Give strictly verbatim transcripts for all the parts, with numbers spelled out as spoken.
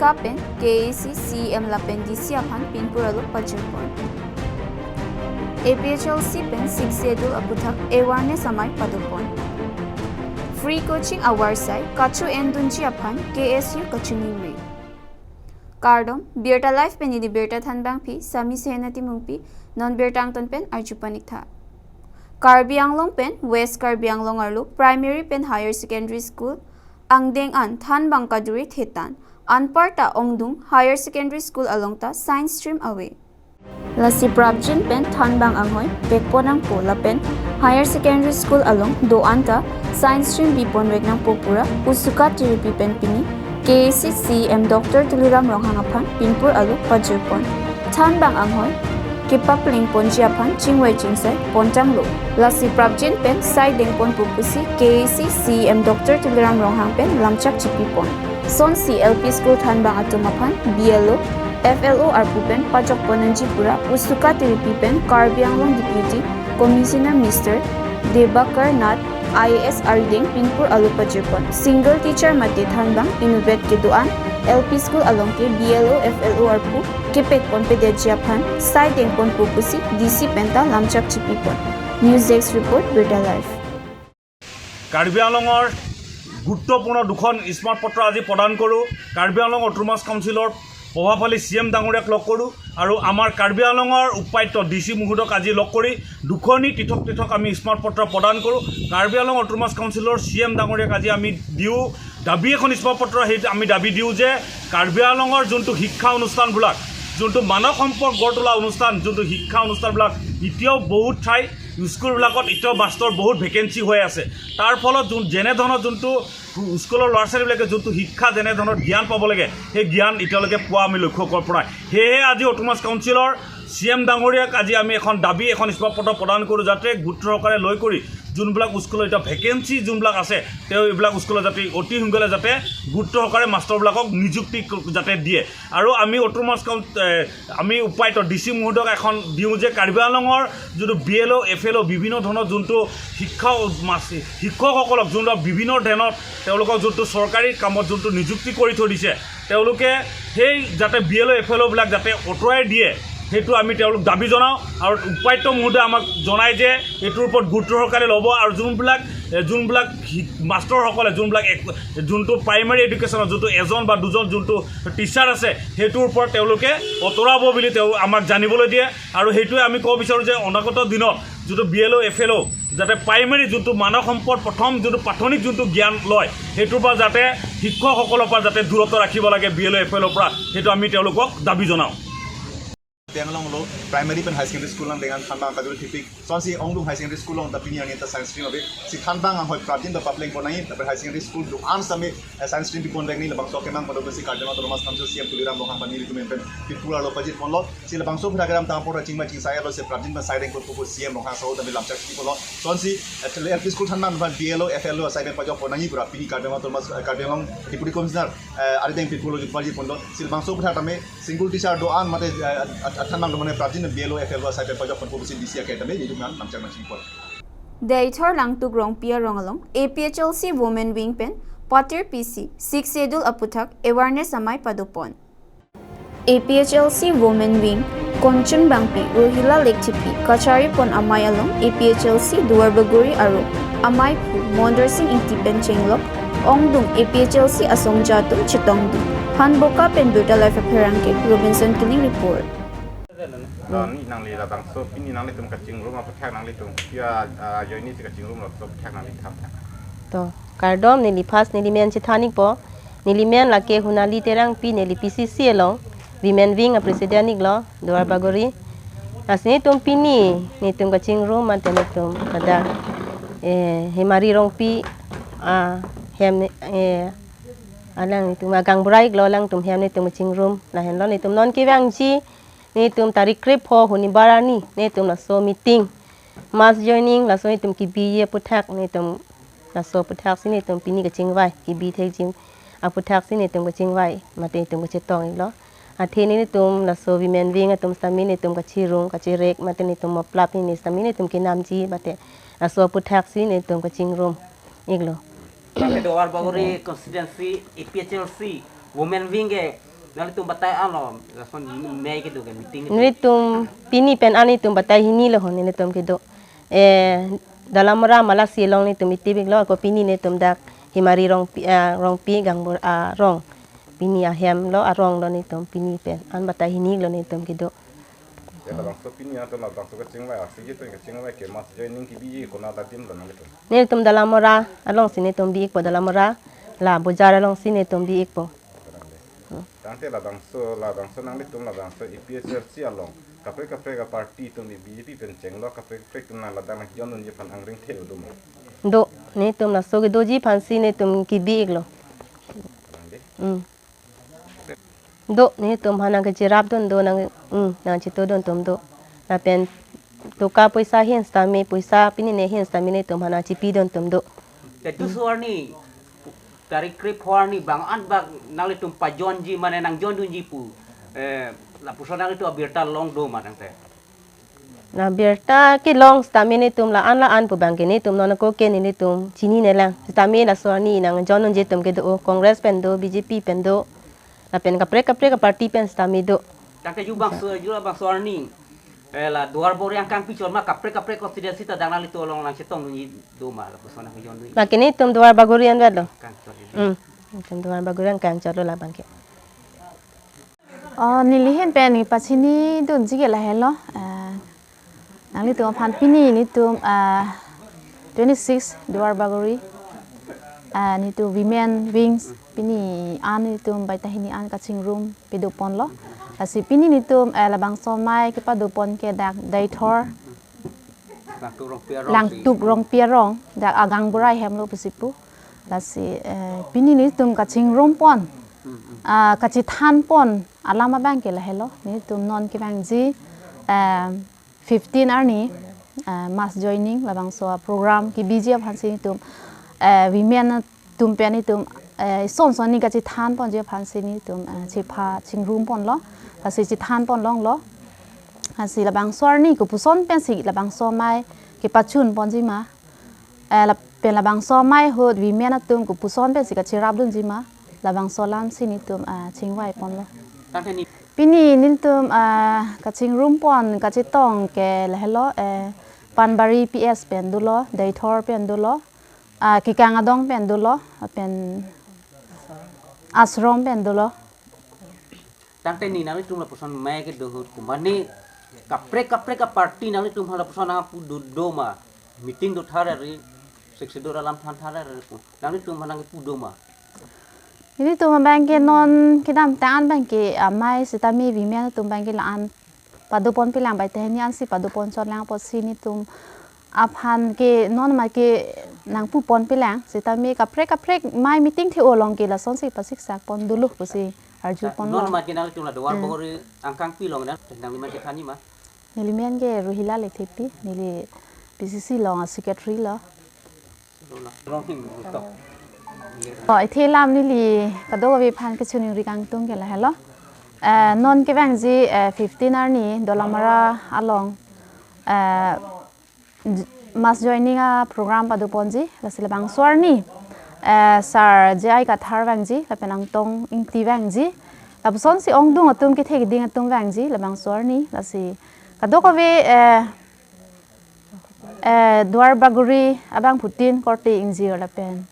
Lapen K A A C C E M lapen D C aphan pinpur alo pajirpon. A P H L C pen Sixth Schedule aputhak awareness amei padopon. Free coaching avarsai kacho-endunji aphan K S U kachiningri. Kardom, Birta Live pen neli Birta Thanbangpi, Sami Sehenati Mungpi, non birta angton pen arju paniktha. Karbi Anglong pen West Karbi Anglong arlo Primary pen Higher Secondary School angdeng an thanbang kaduri thetan, anparta ongdung Higher Secondary School along ta Science Stream ave. Lasi prapjin pen thanbang anghoi pekpon nangpo lapen Higher Secondary School along do-an ta Science Stream bipon vek nangpo pura Usuka Tiripi pen pini K A A C C E M Doctor Tuliram Ronghang aphan pinpur alo pajirpon. Thanbang anghoi kepaplengponji aphan chingvai chingsai pontanglo. Lasi prapjin pen sai dengponpo pusi K A A C C E M Doctor Tuliram Ronghang pen lamchak chipipon. Sonsi L P school thanbang atum aphan B L O, F L O arpu pen pajokpon nangji pura Usuka Tiripi pen Karbi Anglong Deputy Commissioner Mister Debakar Nath I A S arideng pinpur alo pajirpon. Single teacher mate thanbang inutvet kedo-an L P school along ke B L O, F L O arpu kepekponpedetji aphan sai dengponpo pusi D C pen ta lamchak chipipon. News Desk Report, Birta Live. Karbi আংলঙৰ গুৰুত্বপূৰ্ণ দুখন স্মাৰক পত্ৰ আজি প্ৰদান কৰোঁ। কাৰ্বি আংলং অট'নমাছ কাউন্সিলৰ প্ৰভাৱশালী চি এম ডাঙৰীয়াক লগ কৰোঁ আৰু আমাৰ কাৰ্বি আংলঙৰ উপায়ুক্ত ডি চি মহোদয়ক আজি লগ কৰি দুখনি পৃথক পৃথক আমি স্মাৰক পত্ৰ প্ৰদান কৰোঁ। কাৰ্বি আংলং অট'নমাছ কাউন্সিলৰ চি এম ডাঙৰীয়াক আজি আমি দিওঁ দাবী এখন, স্মাৰক পত্ৰ। সেই আমি দাবী দিওঁ যে কাৰ্বি আংলঙৰ যোনটো শিক্ষা অনুষ্ঠানবিলাক, যোনটো মানৱ সম্পদ গঢ় তোলা অনুষ্ঠান, যোনটো শিক্ষা অনুষ্ঠানবিলাক এতিয়াও বহুত ঠাই স্কুলবিলাকত এতিয়াও মাষ্টৰ বহুত ভেকেঞ্চি হৈ আছে। তাৰ ফলত যোন, যেনেধৰণৰ যোনটো স্কুলৰ ল'ৰা ছোৱালীবিলাকে যোনটো শিক্ষা, যেনেধৰণৰ জ্ঞান পাব লাগে, সেই জ্ঞান এতিয়ালৈকে পোৱা আমি লক্ষ্য কৰা পৰা নাই। সেয়েহে আজি অট'নমাছ কাউন্সিলৰ চি এম ডাঙৰীয়াক আজি আমি এখন দাবী, এখন স্মাৰক পত্ৰ প্ৰদান কৰোঁ, যাতে গুৰুত্ব সহকাৰে লৈ কৰি যোনবিলাক স্কুলৰ এতিয়া ভেকেঞ্চি যোনবিলাক আছে, তেওঁ এইবিলাক স্কুলত যাতে অতি সোনকালে যাতে গুৰুত্ব সহকাৰে মাষ্টৰবিলাকক নিযুক্তি ক-, যাতে দিয়ে। আৰু আমি অট'নমাছ কাউন-, এ, আমি উপায়ুক্ত ডি চি মহোদয়ক এখন দিওঁ যে কাৰ্বি আংলঙৰ যোনটো বি এল অ', এফ এল অ', বিভিন্ন ধৰণৰ যোনটো শিক্ষা মাছ-, শিক্ষকসকলক যোনটো বিভিন্ন ধৰণত তেওঁলোকক যোনটো চৰকাৰী কামত যোনটো নিযুক্তি কৰি থৈ দিছে, তেওঁলোকে সেই যাতে বি এল অ', এফ এল অ'বিলাক যাতে আঁতৰাই দিয়ে, সেইটো আমি তেওঁলোক দাবী জনাওঁ। আৰু উপায়ুক্ত মহোদয়ে আমাক জনায় যে এইটোৰ ওপৰত গুৰুত্ব সহকাৰে ল'ব আৰু যোনবিলাক, এ, যোনবিলাক শিক-, মাষ্টৰসকলে যোনবিলাক এক-, যোনটো প্ৰাইমেৰী এডুকেশ্যনৰ যোনটো এজন বা দুজন যোনটো টিচাৰ আছে, সেইটোৰ ওপৰত তেওঁলোকে আঁতৰাব বুলি তেওঁ আমাক জানিবলৈ দিয়ে। আৰু সেইটোৱে আমি ক'ব বিচাৰোঁ যে অনাগত দিনত যোনটো বি এল অ', এফ এল অ', যাতে প্ৰাইমেৰী যোনটো মানৱ সম্পদ, প্ৰথম যোনটো প্ৰাথমিক যোনটো জ্ঞান লয়, সেইটোৰ পৰা যাতে শিক্ষকসকলৰ পৰা যাতে দূৰত্ব ৰাখিব লাগে বি এল অ', এফ এল অ'ৰ পৰা, সেইটো আমি তেওঁলোকক দাবী জনাওঁ। Karbi Anglong lo primary pen higher secondary school angdeng an thanbang kaduri thepik. Sonsi ongdung higher secondary school along ta pini arni ta science stream ave. Si thanbang anghoi prapjin ta paplengpon nangji, lapen higher secondary school do-an sitame, eh, science stream bipon vek nangji labangso akemang padopik si Karbi Anglong Autonomous Council C E M Tuliram Ronghang aphan nelitum pen pinpur alo pajirponlo. Si labangso aphuthak kedam tangpor ta chingvai chingsai alo si prapjin pen sai dengponpo pu C E M Ronghang aso tame lamchak chipiponlo. Sonsi, eh, L P school thanbang aphan B L O, F L O asai pen pajokpon nangji pura pini Karbi Anglong Autonomous, eh, Karbi Anglong Deputy Commissioner, eh, arideng pinpur alo pajirponlo. Si labangso aphuthak tame single teacher do-an mate, eh, at-, at-, athan nang do mane prapjin B L O, F L O asai pen pajokponpo pusi D C akhei tame nelitum pen lamchak nangchipon. Deithor Langtuk Rongpi arong along A P H L C Women Wing pen patir pisi Sixth Schedule aputhak awareness amei padopon. A P H L C Women Wing Konchun Bangpi, Rohila Lekthepi kacharipon amei along A P H L C Duarbagori aru ameiphu Mondor Sing Ingti pen chenglok ongdung A P H L C asongja atum chetongdun. Hanboka pen Birta Live apherangke Robinson Killing report. Lo, ni nangli labangso pini nanglitum kachingrum aputhak nanglitum pia, ah, joini si kachingrum labangso aputhak nangli than. To, kardom, neli first neli men chethan ikpo. Neli men lake Hunali Terangpi, neli P C C along Women Wing a president iklo, Duarbagori. Lasi netum pini netum kachingrum mate netum pada, eh, Hemari Rongpi, ah, hem, eh, alanglitum agang bura iklo, alangtum hem netum kachingrum. Lahenlo netum non kevangji, netum tarik krepho hunibar arni netum laso meeting, mass joining, laso netum kebiji aputhak netum laso aputhak si netum pini kachingvai, kebi thekji aputhak si netum kachingvai mate netum kachetong iklo. Athe netum laso Women Wing atum sitame netum kachirung kachirek mate netum moplap ni sitame netum kenamji mate laso aputhak si netum kachingrum iklo. Duarbagori constituency A P H L C Women Wing ke Nanglitum batai alo, lason mei kedo ke meeting kedo. Nelitum pini pen an nelitum batai hini lo ho nelitum kedo. Eh, Dolamara Malasi along nelitum itip iklo, ako pini nelitum dak Himari Rongpi, ah, Rongpi Gangbur, ah, arong. Pini ahem lo arong lo nelitum pini pen an batai hini lo nelitum kedo. Ya, labangso pini anton labangso kachingvai, aksi ji pen kachingvai ke mass joining kebiji konat adim lo nanglitum? Nelitum Dolamara alongsi nelitum bi ikpo, Dolamara la bojar alongsi nelitum bi ikpo. Tangte labangso, labangso nanglitum labangso A P H L C along kaprek kaprek a-party atum, B J P pen chenglo kaprek kaprek atum nang ladak nangjon dunji aphan angring the-o do ma? Do, nelitum laso kedoji aphansi nelitum kebi iklo. Tangte? Hmm. Do, nelitum aphan nangkachirap dun do, nang, hmm, nangchito dun atum do. Lapen toka poisa hin sitame, poisa pini ne hin sitame nelitum aphan nangchipi dun atum do. Te duso arni, tarik krepho arni bang an bang nanglitum pajonji mane nangjon dunji pu, eh, lapuson nanglitum abirta long do ma tangte? Na birta kelong sitame nelitum la-an la-an pu abangke nelitum non ako ke nelitum chinine lang. Sitame laso arni nangjon dunji atum kedo, Congress pen do, B J P pen do, lapen kaprek kaprek a-party pen sitame do. Tangte ju bangso, ju labangso arni, eh, la Duar Bagori angkang pichor ma, kaprek kaprek constituency ta dak nanglitum along nangchetong dunji do ma, lapuson nangjon dunji? Abangke nelitum Duar Bagori anvet lo. Kangchor. Hmm. Nelitum Duar Bagori angkang chor lo labangke. Oh, neli ahin pen neli pachini dunji ke lahelo. Eh, nanglitum aphan pini nelitum, eh, twenty-six Duar Bagori, eh, nelitum women wings pini an nelitum baita hini an kachingrum pado ponlo. Lasi pini nelitum, eh, labangso amei kepado pon ke dak Deithor Langtuk Rongpi arong si. Langtuk Rongpi arong, dak Agangbura ahem lo pusi pu. Lasi, eh, pini nelitum kachingrum pon, ah, kachethan pon alam abangke lahelo. Nelitum non kevangji, eh, fifteen arni, eh, mass joining labangso a-program kebiji aphansi nelitum, eh, women atum pen nelitum, eh, ison son ni kachethan ponji aphansi nelitum, eh, chepha chingrum ponlo. Lasi chethan pon longlo. Lasi labangso arni kopuson pensi labangso amei kepachun ponji ma, eh, lapen labangso amei ahut women atum kopuson pensi kachirap dunji ma, labangso alamsi nelitum, eh, chingvai ponlo. Tangte ni- Pini nelitum, eh, kachingrum pon kachetong ke lahelo, eh, Panbari P S pen dolo, Deithor pen dolo, ah, Kikang Adong pen dolo, lapen Ashram pen dolo. Tangte ni nanglitum lapuson amei kedo ahut kumani kaprek kaprek a-party nanglitum aphan lapuson nangpu do, do ma? Meeting do thar ari, sixth schedule alam than thar ari pu nanglitum aphan nangpu do ma? Nelitum abangke non kedamtang an abangke amei sitame women atum abangke la-an pado ponpe lang, baita hini ansi pado pon chot lang apotsi nelitum aphan ke non ma ke nangpu ponpe lang, sitame kaprek kaprek amei meeting the-o along ke lasonsi pasiksak pon dolo pusi arju ponlo. Non ma ke nanglitum la Duar Bagori angkang pi along nang, nangli amen kethanji ma? Neli amen ke Ruhila Lekthepi, neli P C C along a-secretary lo. Rong hing tok. Oh, athe lam neli kadokave aphan kachiningri kangtung ke lahelo. Eh, non kevangji, eh, fifteen arni Dolamara along, eh, j-, mass joining a-program pado ponji, lasi labangso arni, eh, Sar J I Kathar vangji, lapen Angtong Ingti vangji, lapusonsi ongdung atum kethe keding atum vangji, labangso arni, lasi kadokave, eh, eh, Duar Bagori abangphutin korte ingjir lapen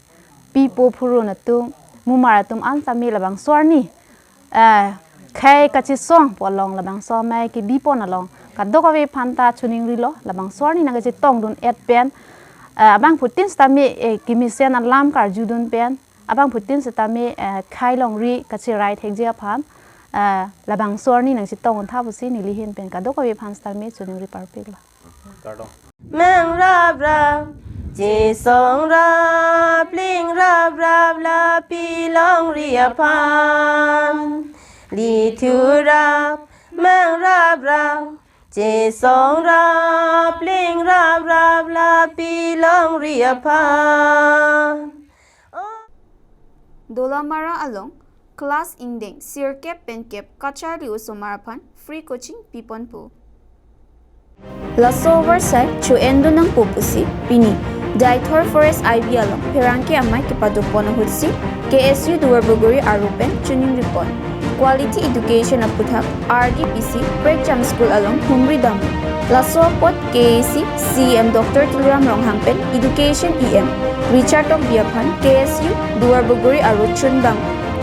pipo phurun atum, mumar atum an sitame labangso arni, eh, khei kachesong pu along labangso amei kebi pon along kadokave aphan ta chiningrilo, labangso arni nangkachetong dun-et pen, eh, abangphutin sitame, eh, kemesen alam karju dun pen, abangphutin sitame, eh, khei longri kacherai thekji aphan, eh, labangso arni nangchetong untha pusi neli ahin pen kadokave aphan sitame chiningri parpiklo. Kardom. Meng rap rap, chesong rap, ling rap rap, lapi longri aphan. Lithu rap, meng rap rap, chesong rap, ling rap rap, lapi longri aphan. Dolamara along class ingdeng sirkep pen kep kacharli osomar aphan free coaching piponpo. Laso avarsai cho-en dun nangpo pusi pini Deithor Forest I B along pherangke amei kepado pon ahutsi K S U Duar Bagori aru pen chiningri pon. Quality Education aputhak R D P C Prekjam School along humri dam. Laso apot K A A C C E M Doctor Tuliram Ronghang pen Education E M Richard Tokbi aphan K S U Duarbagori aro chunbang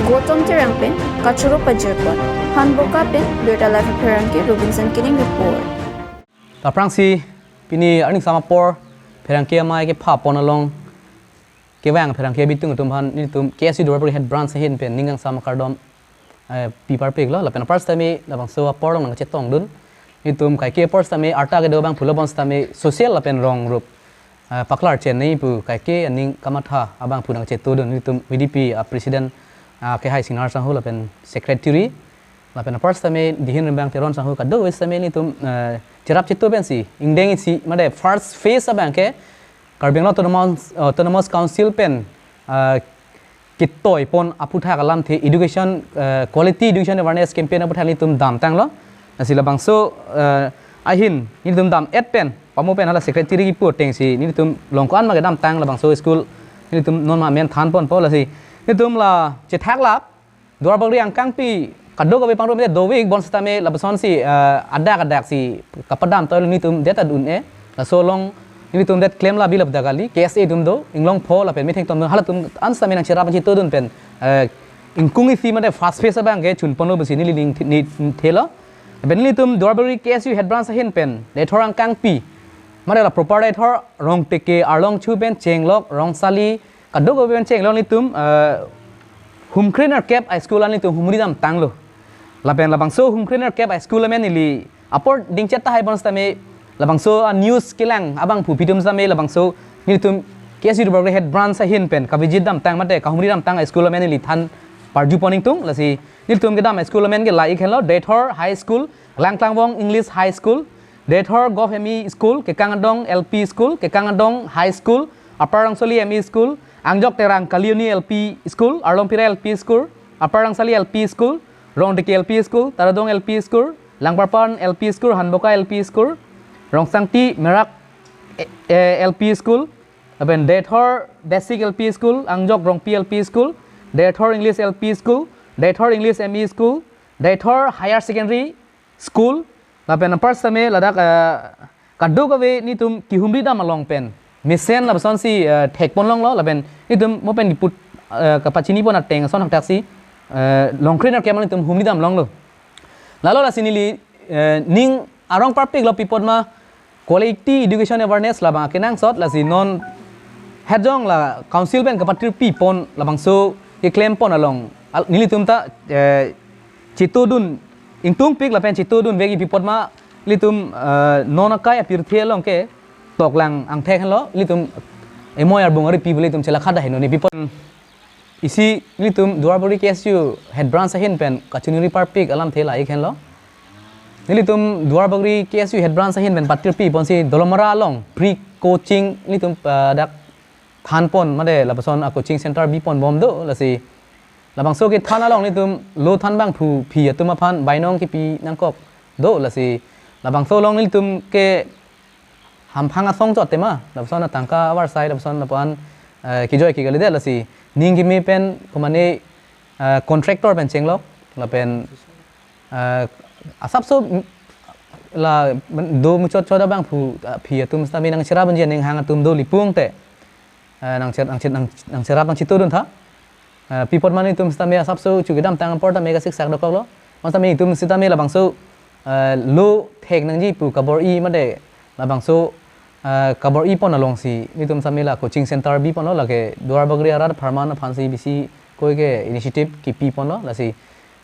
Gautam Terang pen kachoro pajirpon. Hanboka pen Birta Live apherangke Robinson Kining report. Aphrangsi pini arni sama apor pherangke amei kepha pon along kevang pherangke abitung atum aphan nelitum K S U Duarbagori Head Branch ahin pen ning kangsam akardom eh, pi parpiklo. Lapen apar sitame labangso apor along nangchetongdun. Nelitum kaike apor sitame arta kedo abangphu lo, bonsitame social lapen rong rup eh, paklar chenei pu kaike aning kamatha abangphu nangchetongdun. Nelitum V D P a President ah, kehai Singnar Sangho lapen Secretary lapen apar sitame Dihin Rimbang Teron Sangho kadokave sitame nelitum eh, cherap chetu pensi ingdeng isi mate first phase abangke Karbi Anglong Autonomous, Autonomous Council pen ah, kitoi pon aputhak alamthe education eh, quality education awareness campaign aputhak nelitum damtanglo. Lasi labangso eh, ahin nelitum dam-et pen pamo pen hala secretary kipu atengsi nelitum long ko-an ma kedamtang, labangso school nelitum non ma men than ponpo. Lasi nelitum la chethak lap Duarbagori angkangpi kadokave pangrum te dovik, bonsitame labasonsi eh, adak adak si kapadam toilo, nelitum det adun-e. Laso along nelitum det klem la bilap dakali K S A atum do, inglong pho lapen metheng tom do, halatum an sitame nangcherap nangchetongdun pen eh, ingkung isi mate first phase abangke chun ponlo pusi neli ning thi- ni thelo. Lapen nelitum Duarbagori K S U Head Branch ahin pen Deithor angkangpi mate la proper Deithor, Rongteke, Arlongchu pen Chenglok, Rongsali, kadokave pen Chenglok nelitum eh, humkrenerkep a school an nelitum humri damtanglo. Lapen labangso humkrenerkep a school amen neli apor dingchet tahai, bonsitame labangso a news kelang abangphu atum sitame labangso nelitum K S U Duarbagori Head Branch ahin pen kavisit damtang mate kahumri damtang a school amen neli than parju pon ingtung. Lasi nelitum kedam a school amen ke la-ik henlo: Deithor High School, Langklangvong English High School, Deithor Govt M E School, Kekang Adong L P School, Kekang Adong High School, Upper Rongsali M E School, Angjok Terang Kaliuni L P School, Arlompira L P School, Upper Rongsali L P School, Rongteke L P School, Taradong L P School, Langparpan L P School, Hanboka L P School, Rongsangti Merak eh, eh, L P School, lapen Deithor Basic L P School, Angjok Rongpi L P School, Deithor English L P School, Deithor English M E School, Deithor Higher Secondary School, lapen apar sitame ladak eh, kadokave nelitum kihumri dam along pen mesen labasonsi eh, thek pon longlo, lapen nelitum mo pen kiput eh, kapachini pon ateng ason thakthak si eh, longkrenerkep nelitum humri dam longlo. Lalo lasi neli eh, ning arong parpiklo, pi apot ma quality education awareness labang kenangsot, lasi non hetjong la council pen kapatirpi pon labangso keklem pon along al- nelitum ta eh, chetongdun ingtungpik lapen chetongdunvek, pi apot ma nelitum eh, non akai apirthe along ke toklang angthek henlo, nelitum emoi arbung aripi pu nelitum chelakha da heno ni pi apot. Isi nelitum Duarbagori K S U Head Branch ahin pen kachiningri parpik alamthe la-ik henlo. Nelitum Duarbagori K S U Head Branch ahin pen patirpi ponsi Dolamara along pre coaching nelitum eh, dak than pon mate lapuson a coaching center bi pon bom do. Lasi labangso kethan along nelitum lo than abangphu aphi atum aphan bainong kipi nangkok do. Lasi labangso along nelitum ke hamphang asong chot tema, lapuson atangka avarsai, lapuson lapuan eh, kijoi ki kalidet. Lasi ning kimi pen kumane eh, contractor pen chenglok lapen eh, asapso m- la men- do muchot chot abangphu aphi atum sitame nangcherap unji aning hang atum do, lipung te eh, nangcher nangcher nang nangcherap nangchetongdun tha. Eh, pi apot ma nelitum sitame asapso chu kedamtang apor tame kasiksak dokoklo. Mas tame itum sitame labangso eh, lo thek nangji pu kabor-i mate labangso eh, kabor-i pon alongsi nelitum sitame la coaching center bi ponlo, lake Duarbagori arat apharman aphansi bisi koi ke initiative kipi ponlo. Lasi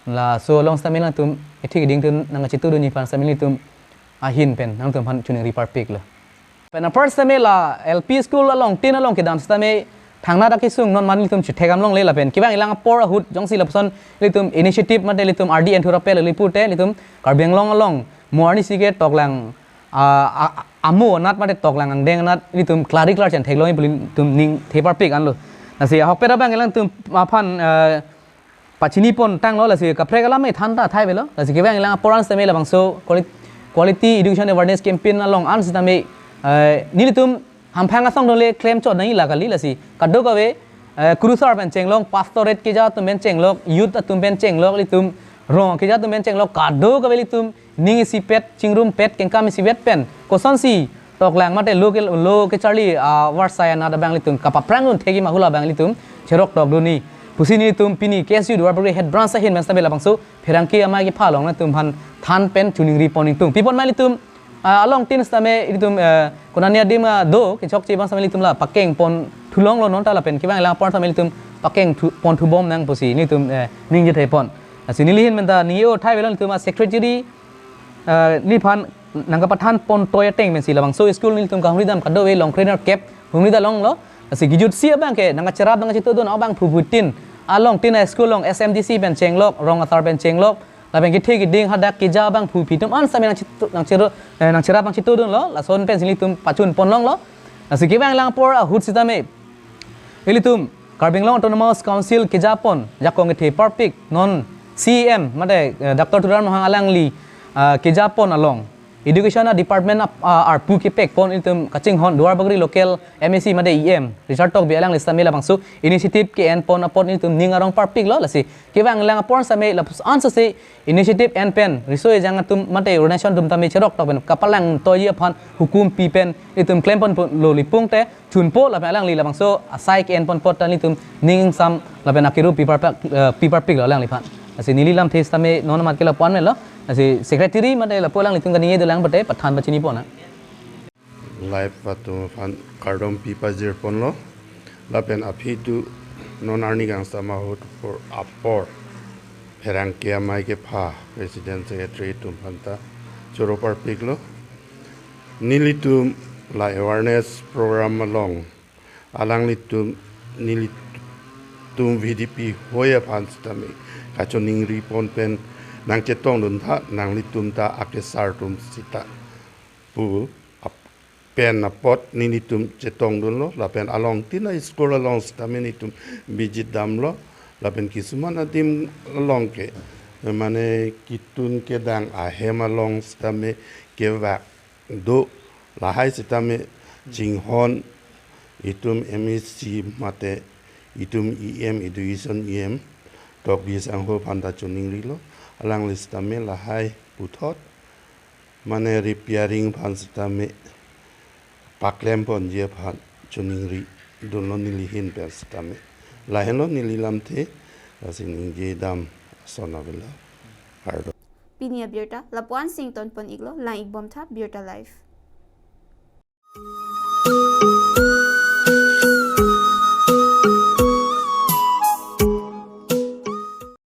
laso along sitame nangtum ethik ding tun nangchetongdunji aphan sitame nelitum ahin pen nangtum aphan chiningri parpiklo. Pen apar sitame la L P school along tin along kedam sitame thangnat akesung non ma nelitum chethek dam longle, lapen kevang ilang apor ahut jongsi lapuson nelitum initiative mate nelitum R D N thurapel le pute nelitum Karbi Anglong along mo arnisi ke toklang a, a, amo anat mate toklang angdeng anat nelitum klari klar chen theklong pu nelitum ning the parpik anlo. Lasi ahokpet abang ilangtum aphan eh, pachini pon tanglo, lasi kaprek alam me than ta thai avelo. Lasi kevang ilang apor an sitame labangso quali- quality education awareness campaign along an sitame eh, nelitum hamphang asong dongle klem chot nangji la kali. Lasi kadokave eh, kurusar pen chenglok, pastorate keja atum pen chenglok, youth atum pen chenglok, nelitum rong keja atum pen chenglok, kadokave ilitum ning isipet, chingrumpet, kengkam isipet pen kosonsi toklang mate lo ke, lo kecharli avarsai anat abang ilitum kapaphrang un thekji ma hala abang ilitum cherok tokdun nangji pusi nelitum pini K S U Duar Bagori head branch ahin pen sitame labangso pherangke amei kepha along nangtum aphan than pen choningri pon ingtung. Pi apot ma ilitum, ah, along tin sitame ilitum, eh, konane adim, ah, do kechokche abang sitame ilitum la pakeng pon thulonglo, non ta lapen kevang lang apor sitame ilitum pakeng thu, pon thubom nang pusi nelitum, eh, ningje thepon. Lasi neli ahin pen ta ningje-o thai avelo, nelitum a-secretary, eh, neliphan nangkapathan pon toi ateng pensi labangso school nelitum kahumri dam, kadokave along trainer kep humri dam longlo. Lasi kejutsi abang ke nangkacherap nangkachetongdun abang phuphu tin, along tin a-school along S M D C pen chenglok, rong asar pen chenglok, lapen kethe keding hadak keja abang phuphi atum an sitame nangcheto, nangchero, eh, nangcherap nangchetongdunlo, lason pensi nelitum pachun pon longlo. Lasi kevang lang apor ahut sitame ilitum Karbi Anglong Autonomous Council kejapon jakong kethe parpik, non C E M mate, eh, Doctor Tuliram Ronghang alangli, ah, kejapon along Education a-department ap-, ah, arpu kepek pon ilitum kachinghon Duar Bagori local M A C mate E M Richard Tokbi alangli sitame labangso initiative ke-en pon apot ilitum ning arong parpiklo. Lasi kevang lang apor sitame lapuson sese initiative en pen riso ejang atum mate organization atum tame cherok tok pen kapalang toiji aphan hukum pi pen ilitum klem ponpo lo, lipung te chunpo lapen alangli labangso asai ke-en pon apot ta nelitum ning ingsam lapen akiru pi parpik, eh, pi parpiklo alangliphan. Lasi neli lamthe sitame non amat ke lapu-an melo. Lasi secretary mate lapu alanglitum kaningje dolang pote pathan pachini pon nang. Live atum aphan kardom pi pajir ponlo. Lapen aphi tu non arni kangsam ahut apor, apor pherangke amei kepha, president, secretary atum aphan ta choro parpiklo. Nelitum la awareness program along alanglitum nelitum V D P hoi aphan sitame kachoningri pon pen nangchetongdun tha, nanglitum ta akesar atum sita pu ap-, pen apot nelitum chetongdunlo, lapen along tin a-school along sitame nelitum visit damlo, lapen kisuman adim along ke, mane ketun kedang ahem along sitame kevak do, lahai sitame chinghon itum M A C mate itum E M, education E M Tokbi sangho aphan ta choningrilo, alangli sitame lahai puthot mane repairing aphan sitame paklem ponji aphan choningri dunlo neli ahin pen sitame. Lahenlo neli lamthe, lasi ningje dam ason avelo. Kardom. Pini abirta lapu-an si ington pon iklo, lang-ik bom tha, Birta Live.